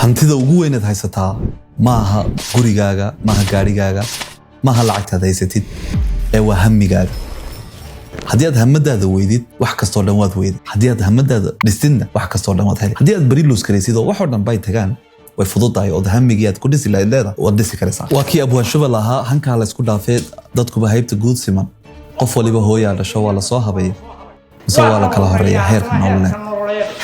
Hantida ugu weynaad haysataa maaha gurigaaga, maaha gaarigaaga, maaha lacagtaad haysatid, ee waa hamigaaga. Haddii aad hamadaada weydid, wax kastoo dhan waad weyday. Haddii aad hamadaada dhistidna, wax kastoo dhan waad heli. Haddii aad beri lose garaysid oo waxoo dhan bay tagaan, way fududahay ood hamigii aad ku dhisi lahayd leedahay waad dhisi karaysaa. Waa kii Abwaanshuba lahaa: "Hankaa la isku dhaafee, dadkuba haybta guud siman, qof waliba hooyaa dhasho, waa lasoo habaya mise waa la kala horeeya heerka nololeed."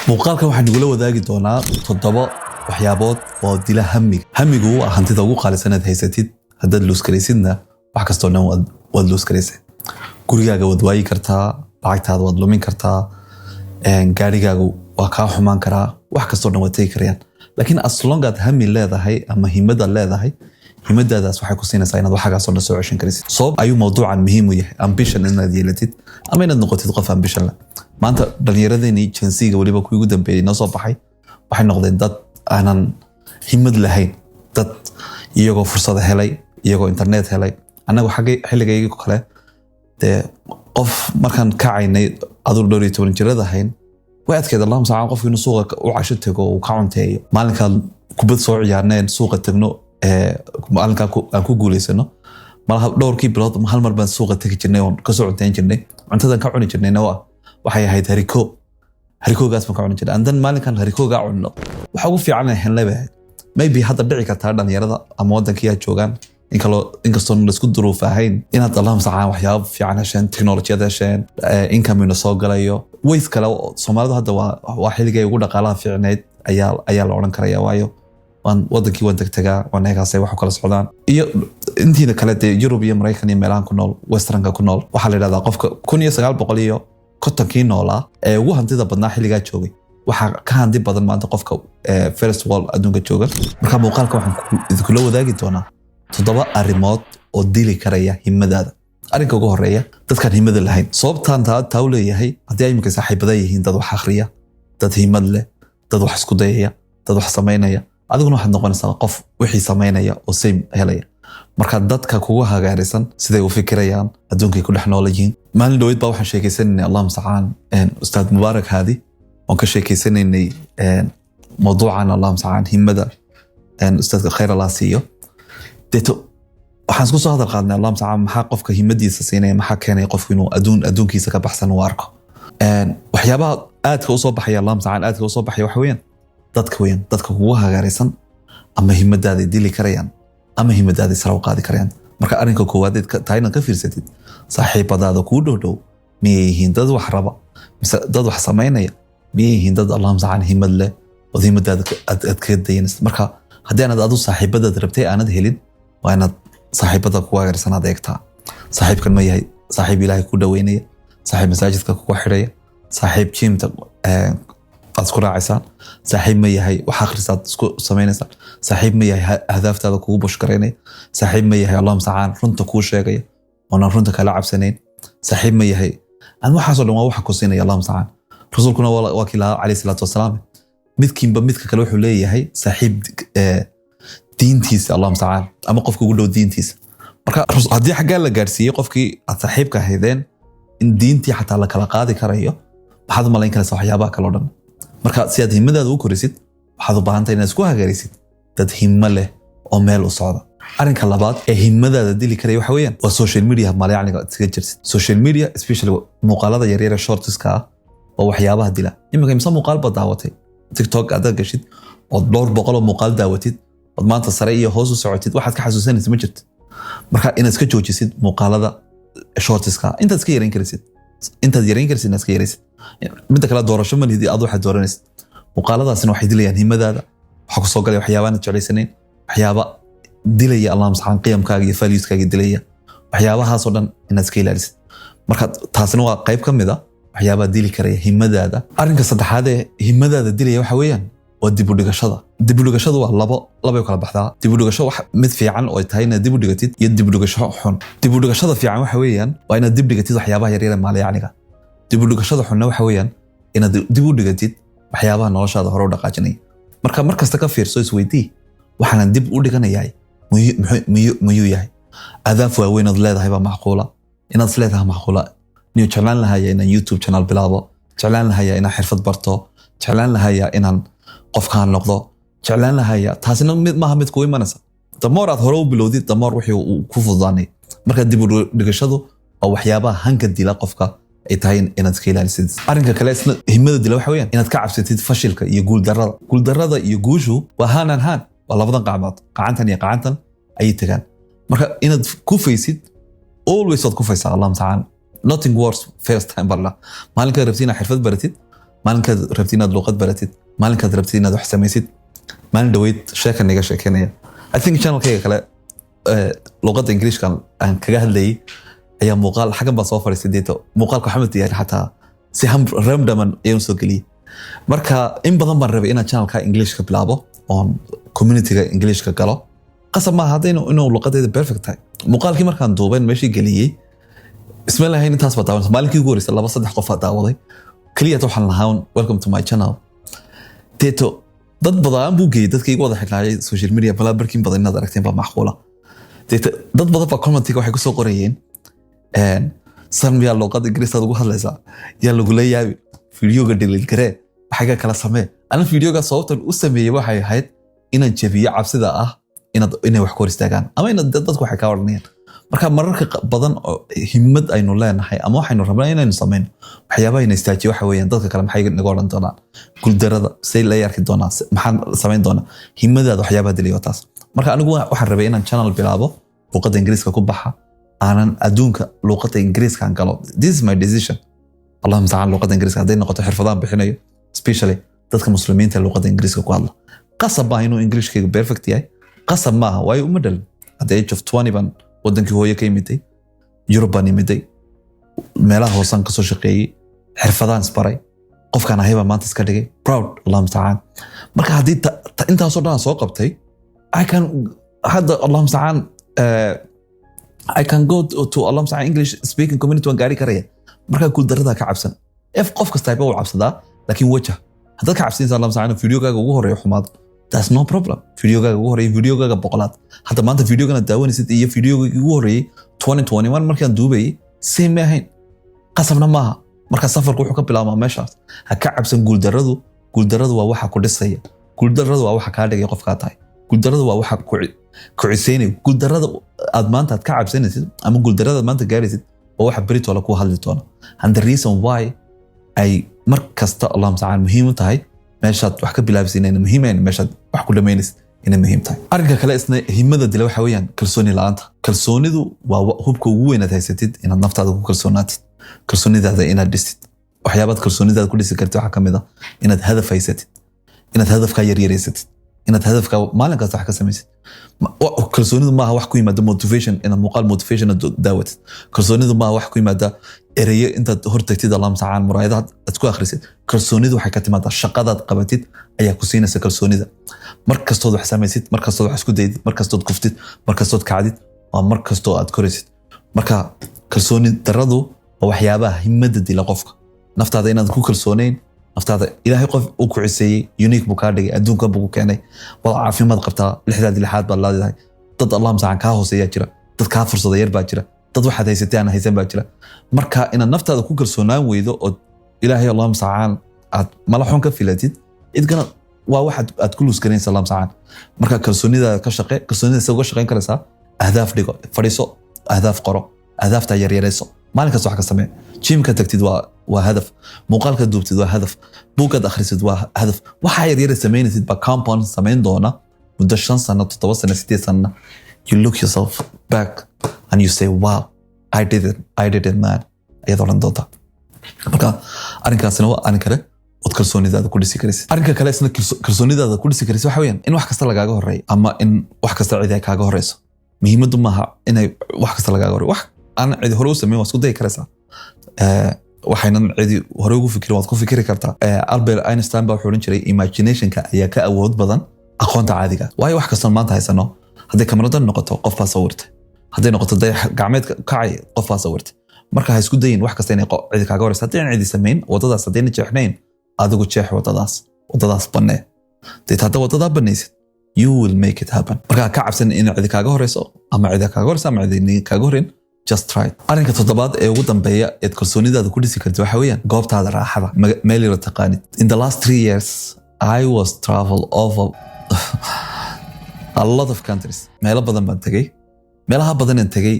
Muuqaalkan waxaan nigula wadaagi doonaa toddoba waxyaabood oo dila hamiga. Hamigu waa hantida ugu qaalisan aad haysatid. Haddaad lose garaysidna, wax kastoo dhan waad lose garaysay. Gurigaaga waad waayi kartaa, lacagtaada waad lumin kartaa, gaarigaagu waa kaa xumaan karaa, wax kastoo dhan waad tegi karayaan. Laakiin as long aad hami leedahay ama himadaad leedahay, himadaadaas waxay ku siinaysaa inaad waxagaasoo dhan soo ceshan karaysid. Sabab ayuu mawduucan muhiim u yahay: ambition inaad yeelatid ama inaad noqotid qof ambition leh. Maanta dhallinyaradeenii Gen Z-ga, weliba kuwii ugu dambeeyey noo soo baxay, waxay noqdeen dad aanan himad lahayn, dad iyagoo fursada helay, iyagoo internet helay. Annagu xagga xilligaygii kale dee, qof markaan kacaynay, aduu dhowr iyo toban jirada ahayn, way adkeed, Allahu mustacaan, qofku inuu suuqa u casho tago uu ka cunteeyo. Maalinkaan kubad soo ciyaarneen, suuqa tagno, maalinkaa aan ku guuleysano, malaha dhowrkii bilood hal mar baan suuqa tegi jirnay oon kasoo cunteyn jirnay. Cuntadan ka cuni jirnayna waa waxay ahayd hariko. Harikoogaas baan ka cuni jirnay. And then maalinkan harikoogaa cunno, waxa ugu fiican helnay bay ahayd. Maybe hadda dhici kartaa dhalinyarada ama waddankiyaa joogaan, inkaloo inkastoon laisku duruuf ahayn, inaad, Allahu mustacaan, waxyaabo fiican hesheen, teknolojiyad hesheen, income ina soo galayo, ways kale. Soomaalidu hadda waa xilligay ugu dhaqaalaha fiicneyd ayaa la odhan karaya, waayo waan wadankii waan tegtegaa, waan eegaasay wax u kala socdaan. Iyo intiina kale dee, Yurub iyo Maraykan iyo meelahan ku nool, westernka ku nool, waxaa la yidhahdaa qofka 1950kii noolaa ee ugu hantida badnaa xilligaa joogay waxaa ka hanti badan maanta qofka first world adduunka jooga. Marka muuqaalka waxaan idinkula wadaagi doonaa toddoba arrimood oo dili karaya himadaada. Arrinka ugu horeeya, dadkaan himada lahayn. Sababtaan taa u leeyahay, haddii ay iminka saaxiibada yihiin dad wax akhriya, dad himad leh, dad wax isku dayaya, dad wax samaynaya, adiguna waxaad noqonaysaa qof wixii samaynaya oo same helaya. Marka dadka kugu hagaarisan siday u fikirayaan, adduunkay ku dhex nool yihiin. Maalin dhaweyd baa waxaan sheekeysanaynay, Allah mustacaan, Ustaad Mubaarak Haadi oon ka sheekeysanaynay mawduucan, Allah mustacaan, himada. Ustaadka khayr Allah siiyo. Deeto waxaan isku soo hadal qaadnay, Allah mustacaan, maxaa qofka himadiisa siinaya, maxaa keenaya qofku inuu adduunkiisa ka baxsan uu arko. Waxyaabaha aadka usoo baxaya, Allah mustacaan, aadka usoo baxaya waxa weeyaan dadka weeyaan. Dadka kugu hagaarisan ama himadaaday dili karayaan ama himadaaday sare u qaadi karayaan. Marka arrinka koowaad eed tahay inaad ka fiirsatid: saaxiibadaada kuu dhow dhow miyay yihiin dad wax raba mise dad wax samaynaya? Miyay yihiin dad, Allah mustacaan, himad leh ood himadaada aad kaga dayanaysa? Marka haddii aanad adu saaxiibadaad rabtay aanad helin, waa inaad saaxiibada kugu hagaarsan aad eegtaa. Saaxiibkan ma yahay saaxiib Ilaahay ku dhaweynaya, saaxiib masaajidka kugu xidhaya, saaxiib gymta aad isku raacaysaan? Saaxiib ma yahay wax akhrisaad isku samaynaysaan? Saaxiib ma yahay ahdaaftaada kugu push garaynaya? Saaxiib ma yahay, Allah mustacaan, runta kuu sheegaya oonan runta kala cabsanayn? Saaxiib ma yahay aan waxaasoo dhan waa waxa ku siinaya, Allah mustacaan. Rasuulkuna waa kii lahaa, calayhi salaatu wasalaam, midkiinba midka kale wuxuu leeyahay saaxiib diintiisa, Allah mustacaan, ama qofka ugu dhow diintiisa. Marka haddii xaggaa la gaarsiiyey qofkii aad saaxiibka ahaydeen in diintii xataa la kala qaadi karayo, maxaad u malayn karaysaa waxyaabaha kale o dhan? Marka si aad himadaada u korisid, waxaad u baahan tahay inaad isku hagaarisid dad himo leh oo meel u socda. Arrinka labaad ee himadaada dili karaya waxa weeyaan waa social media malayacniga aad iskaga jirsid. Social media, especially muuqaalada yaryar ee shortiska ah, waa waxyaabaha dila. Iminka imse muuqaal baad daawatay? TikTok haddaad gashid ood dhowr boqol oo muuqaal daawatid, ood maanta sare iyo hoos u socotid, waxaad ka xasuusanaysa ma jirto. Marka inaad iska joojisid muuqaalada shortiska intaad iska yarayn karaysid, intaad yarayn karaysid inaad iska yaraysid. Midda kale, doorasho ma lihid, aad waxaad dooranaysid. Muuqaaladaasina waxay dilayaan himadaada. Waxaa kusoo galaya waxyaaba aanad jeclaysanayn, waxyaaba dilaya, Allah mustacaan, qiyamkaaga iyo valueskaaga dilaya. Waxyaabahaasoo dhan inaad iska ilaalisid. Marka taasina waa qayb ka mid a waxyaabaha dili karaya himadaada. Arrinka saddexaad ee himadaada dilaya waxa weeyaan waa dib u dhigashada. Dib u dhigashadu waa labo, labay kala baxdaa. Dib u dhigasho wax mid fiican oo ay tahay inaad dib u dhigatid iyo dib u dhigasho xun. Dib u dhigashada fiican waxa weeyaan waa inaad dib dhigatid waxyaabaha yaryar ee maalayacniga. Dib u dhigashada xunna waxa weeyaan inaad dib u dhigatid waxyaabaha noloshaada hore u dhaqaajinaya. Marka mar kasta ka fiirso, isweydii: waxaanan dib u dhiganayahay miyuu yahay adaaf waaweyn ood leedahay? Baa macquula inaad is leedahay, macquula niyo jeclaan lahaya inaan YouTube channel bilaabo, jeclaan lahaya inaan xirfad barto, jeclaan lahaya inaan qofkaan noqdo. Jeclaan lahaya taasina mid maaha mid kugu imanaysa. The more aad hore u bilowdid, the more wixii uu ku fududaanay. Marka dib u dhigashadu waa waxyaabaha hanka dila qofka ay tahay inaad iska ilaalisid. Arrinka kale isna himada dila waxa weeyaan inaad ka cabsatid fashilka iyo guuldarrada. Guuldarrada iyo guushu waa haan an haan, waa labadan qacmood, qacantan iyo qacantan ayay tagaan. Marka inaad kufaysid, always waad kufaysaa. Allah mustacaan, nothing worse first time barla. Maalinkaad rabtid inaad xirfad baratid, maalinkaad rabtid inaad luqad baratid, maalinkaad rabtid inaad wax samaysid. Maalin dhaweyd sheekan iga sheekeynaya, I think channelkayga kale, luqadda Ingiriishka aan kaga hadlayay ayaa muuqaal xaggan baa soo fadhiistay. Deeto muuqaalka waxaa diyaari xataa si random ayaan soo geliyey. Marka in badan baan rabay inaan channelka Englishka bilaabo oon communityga Englishka galo. Qasab maaha hadda inuu luqadayda perfect tahay. Muuqaalkii markaan duubayn meeshii geliyey, isma lahayn intaas baa daawanaysa. Maalinkii ugu horreysay laba saddex qof aa daawaday. Keliya waxaan lahaa, "Welcome to my channel." Deeto dad badan buu geeyey, dadka igu wada xidhnaayay social media balaa barkin badan inaad aragteen baa macquula. Deeto dad badan baa commentiga waxay kusoo qorayeen, "San miyaa luqadda Ingiriisaad ugu hadlaysaa? Yaa lagula yaabi? Videoga delete garee, waxayga kala samee." Ana videoga sababtan u sameeyey waxay ahayd inaan jabiyo cabsida ah inay wax ku hor istaagaan ama inaad dadku waxay kaa odhanayaan. Marka mararka badan oo himad aynu leenahay ama waxaynu rabnaa inaynu samayno, waxyaabaha ina istaajiyo waxa weeyaan dadka kale maxay naga odhan doonaan, guuldarada say la arki doonaa, maxaan samayn doonaa. Himadaada waxyaabaha diliyo waa taas. Marka anigu waxaan rabay inaan channel bilaabo luqadda Ingiriiska ku baxa, aanan adduunka luqadda Ingiriiska aan galo. This is my decision. Allah mustacaan, luqadda Ingiriiska hadday noqoto xirfadahan bixinayo, especially dadka Muslimiinta ee luqadda Ingiriiska ku hadla. Qasab maaha inuu Ingiriishkayga perfect yahay, qasab maaha, waayo uma dhalin. At the age of 20 baan wadankii hooye ka imiday, Yurub baan imiday, meelaha hoosaan kasoo shaqeeyey, xirfadaan isbaray, qofkaan ahay baan maanta iska dhigay proud. Allah mustacaan. Marka haddii intaasoo dhan aan soo qabtay, I can hadda, Allah mustacaan, I can go to, Allah mustacaan, English speaking community waan gaari karaya. Marka guuldarrada ka cabsan. If qof kasta wuu cabsadaa, laakiin wajah haddaad ka cabsanaysa, Allah mustacaan, videogaaga ugu horeeya xumaado, that's no problem. Videogaaga ugu horeeya, videogaaga 100aad, hadda maanta videogana daawanaysid iyo videogaaga ugu horeeyey 2021 markaan duubayay same ma ahayn. Qasabna maaha. Marka safarku wuxuu ka bilaabmaa meeshaas. Ha ka cabsan guuldarradu. Guuldarradu waa waxa ku dhisaya, guuldarradu waa waxa kaa dhigay qofkaa tahay, guuldarradu waa waxa ku ciseynaya. Guuldarrada aad maanta aad ka cabsanaysid ama guuldarrada aad maanta gaaraysid waa waxa beritoole ku hadli doona. And the reason why ay mar kasta, Allah mustacaan, muhiim u tahay meeshaad wax ka bilaabaysid inayna muhiim ahayn, meeshaad wax ku dhamaynaysid inay muhiim tahay. Arrinka kale isna himada dila waxa weeyaan kalsooni la'aanta. Kalsoonidu waa hubka ugu weyn aad haysatid, inaad naftaada ku kalsoonaatid, kalsoonidaada inaad dhistid. Waxyaabaad kalsoonidaada ku dhisi kartid waxaa ka mid ah inaad hadaf haysatid, inaad hadafkaa yaryareysatid, inaad hadafkaa maalin kasta wax ka samaysid. Kalsoonidu maaha wax ku yimaada motivation, inaad muuqaal motivation aad daawatid. Kalsoonidu maaha wax ku yimaada ereyo intaad hortagtid, Allah mustacaan, muraayadaha aad ku akhrisid. Kalsoonidu waxay ka timaadaa shaqadaad qabatid ayaa ku siinaysa kalsoonida. Mar kastood wax samaysid, mar kastood wax isku daydid, mar kastood kuftid, mar kastood kacdid, waa mar kastoo aad koraysid. Marka kalsooni daradu waa waxyaabaha himada dila qofka. Naftaada inaad ku kalsoonayn, naftaada Ilaahay qof uu ku ciseeyey, unique buu kaa dhigay, adduunkan buu ku keenay, waad caafimaad qabtaa, lixdaadi lixaad baad leedahay. Dad, Allah mustacaan, kaa hooseeyaa jira, dad kaa fursada yar baa jira, dad waxaad haysatay aan haysan baa jira. Marka inaad naftaada ku kalsoonaan weydo ood Ilaahay, Allah mustacaan, aad mala xun ka filatid, idgana waa waxaad aad ku lose garanaysa, Allah mustacaan. Marka kalsoonidaada ka shaqe. Kalsoonida se uga shaqayn karaysaa? Ahdaaf dhigo, fadhiiso, ahdaaf qoro, ahdaaftaa yaryarayso, maalin kasta wax ka samee. Gymka tagtid waa hadaf, muuqaalka duubtid waa hadaf, buuggaad akhrisid waa hadaf. Waxaa yaryara samaynaysid baa compound samayn doona muddo 5 sano, 7 sano, 8 sanona. You look yourself back and you say, "Wow, I did it, I did it, man," ayaad odhan doontaa. Marka arrinkaasina waa arrin kale ood kalsoonidaada ku dhisi karaysid. Arrinka kale isna kalsoonidaada ku dhisi karaysid waxa weeyaan in wax kasta lagaaga horeeyo ama in wax kasta cidi ay kaaga horeyso. Muhiimaddu maaha inay wax kasta lagaaga horeeyo. Wax aan cidi hore u sameyn waa isku dayi karaysaa. Waxaynan cidi hore ugu fikirin waad ku fikiri kartaa. Albert Einstein baa wuxuu odhan jiray, "Imaginationka ayaa ka awood badan aqoonta caadiga." Waayo wax kastoon maanta haysano, hadday kamaradan noqoto, qof baa sawirtay; hadday noqoto dayax gacmeedka kacay, qof baa sawirtay. Marka ha isku dayin wax kasta inay cidi kaaga horeysa. Haddii aan cidi samayn wadadaas, haddayna jeexnayn, adigu jeex wadadaas, wadadaas bannee. Deet hadda wadadaa banaysid, you will make it happen. Marka ha ka cabsan in cidi kaaga horeyso ama cidi kaaga horeyso ama cidi kaaga horeyn. Just try it. Arrinka toddobaad ee ugu dambeeya eed kalsoonidaada ku dhisi kartid waxa weeyaan goobtaada raaxada, meel yaro taqaanid. In the last 3 years I was travel over A lot of countries, meelo badan baan tegey. Meelaha badanaan tegey,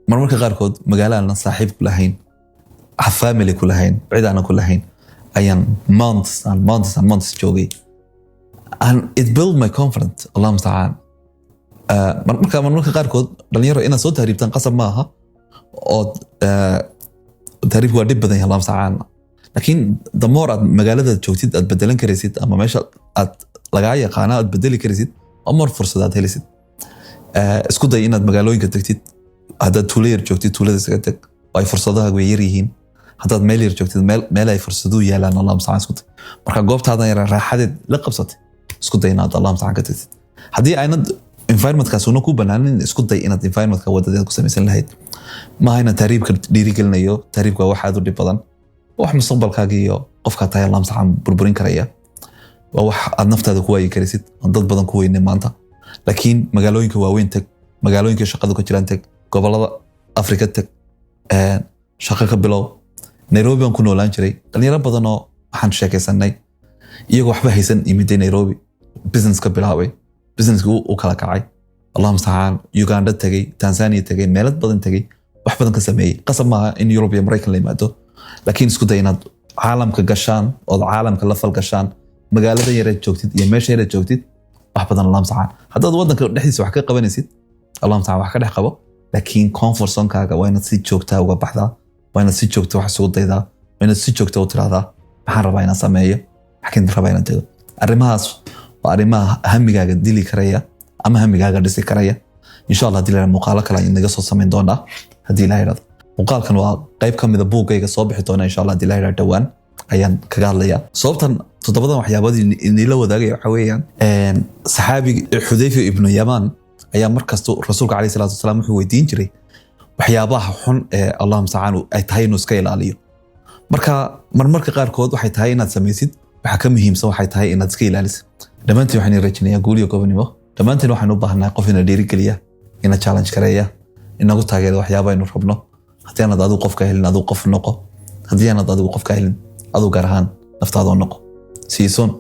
marmarka qaarkood magaalo aanan saaxiib ku lahayn, family ku lahayn, cid aanan ku lahayn ayaan months and months and months joogay, and it built my confidence, Allah mustacaan. Marka marmarka qaarkood, dhalinyaro, inaad soo tahriibtaan qasab ma aha ood tahriibku waa dhib badan yahay, Allah mustacaan. Laakiin the more aad magaalada joogtid aad bedelan karaysid ama meesha aad lagaa yaqaana aad bedeli karaysid, waa more fursad aad helisid. Isku day inaad magaalooyinka tagtid. Haddaad tuulo yar joogtid, tuulada isaga tag oo ay fursadaha way yar yihiin. Haddaad meel yar joogtid, meel ay fursaduhu yaalaan, Allah mustacaan, isku day. Marka goobtaadan yara raaxadeed la qabsatay, isku day inaad, Allah mustacaan, ka tagtid. Haddii aynad environmentkaas una ku banaanin, isku day inaad environmentka wadadeed ku samaysan lahayd. Maaha inaan tahriibka dhiirigelinayo. Tahriibka waa wax aad u dhib badan, wax mustaqbalkaaga iyo qofkaa tahay, Allah mustacaan, burburin karaya. Waa wax aad naftaada ku waayi karaysid aan dad badan ku weynay maanta. Laakiin magaalooyinka waaweyn tag, magaalooyinka shaqadu ka jiraan tag, gobolada Afrika tag, shaqo ka bilow. Nairobi baan ku noolaan jiray. Dhalinyaro badan oo waxaan sheekaysanay iyagoo waxba haysan imiday Nairobi, business ka bilaabay, businesski u kala kacay, Allah mustacaan, Uganda tegay, Tanzania tegay, meelad badan tegay, wax badan ka sameeyey. Qasab maaha in Yurub iyo Maraykan la yimaado, laakiin isku day inaad caalamka gashaan ood caalamka la falgashaan. Magaalada yareed joogtid iyo meesha yareed joogtid wax badan, Allah mustacaan, haddaad wadanka dhexdiisa wax ka qabanaysid, Allah mustacaan, wax ka dhex qabo. Laakiin comfort zonekaaga waa inaad si joogtaa uga baxdaa, waa inaad si joogta wax isugu daydaa, waa inaad si joogta u tiraahdaa: "Maxaan rabaa inaan sameeyo? Xakin rabaa inaan tego?" Arrimahaas waa arrimaha hamigaaga dili karaya ama hamigaaga dhisi karaya. Insha Allah, hadii la yidhahdo, muuqaalo kale ayaan naga soo samayn doonaa haddii la yidhahdo. Muuqaalkan waa qayb ka mida buuggayga soo bixi doona, insha Allah, hadii la yidhahdo. Dhowaan ayaan kaga hadlayaa. Sababtan toddobadan waxyaabood inila wadaagaya waxa weeyaan, saxaabi Xudayfa ibnu Yamaan ayaa markasta rasuulka caleyhi salaatu wasalaam wuxuu weydiin jiray waxyaabaha xun ee, Allah mustacaan, ay tahay inuu iska ilaaliyo. Marka marmarka qaarkood waxay tahay inaad samaysid waxa ka muhiimsan waxay tahay inaad iska ilaalisid. Dhammaantiin waxaan rajinayaa guul iyo gobonimo. Dhammaantiin waxaan u baahnaa qof ina dhiirigeliya, ina challenge gareeya, inagu taageera waxyaaba aynu rabno. Haddii aanad adigu qofka helin, adigu qof noqo. Haddii aanad adigu qofka helin, adigu gaar ahaan naftaadoo noqo. See you soon.